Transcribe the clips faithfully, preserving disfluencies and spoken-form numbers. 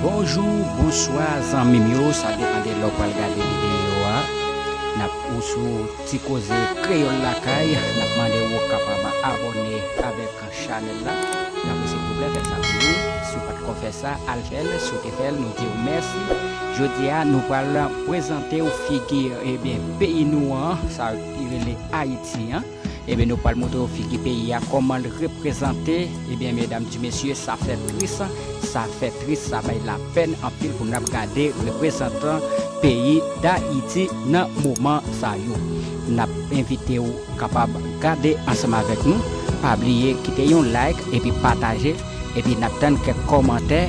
Bonjou, bonswa zanmi m yo, sa depann de lè w pral gade videyo a. N ap ou sou Ti Koze Kreyòl Lakay, n ap mande w kapab abòne avèk chanèl la. N apresye pou w fè sa pou nou. Si w pa t ko fè sa, al fè l. Si w te fè l, nou di w mèsi. Jodi a, nou pral prezante w figi, ebyen, peyi nou an, sa ki rele Ayiti an. Ebyen, nou pral montre w figi peyi a, kòman l reprezante. Ebyen, medam di mesye, sa fè tris, sa fè tris, sa bay lapèn anpil pou n ap gade reprezantan peyi Dayiti nan moman sa yo. N ap envite w kapab gade ansanm avèk nou. Pa bliye kite yon like epi pataje. Epi n ap tann kèk kòmantè.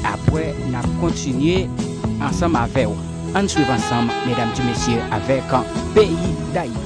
Apre, n ap kontinye ansanm avè w. Ann swiv ansanm, medam di mesye, avèk peyi Dayiti.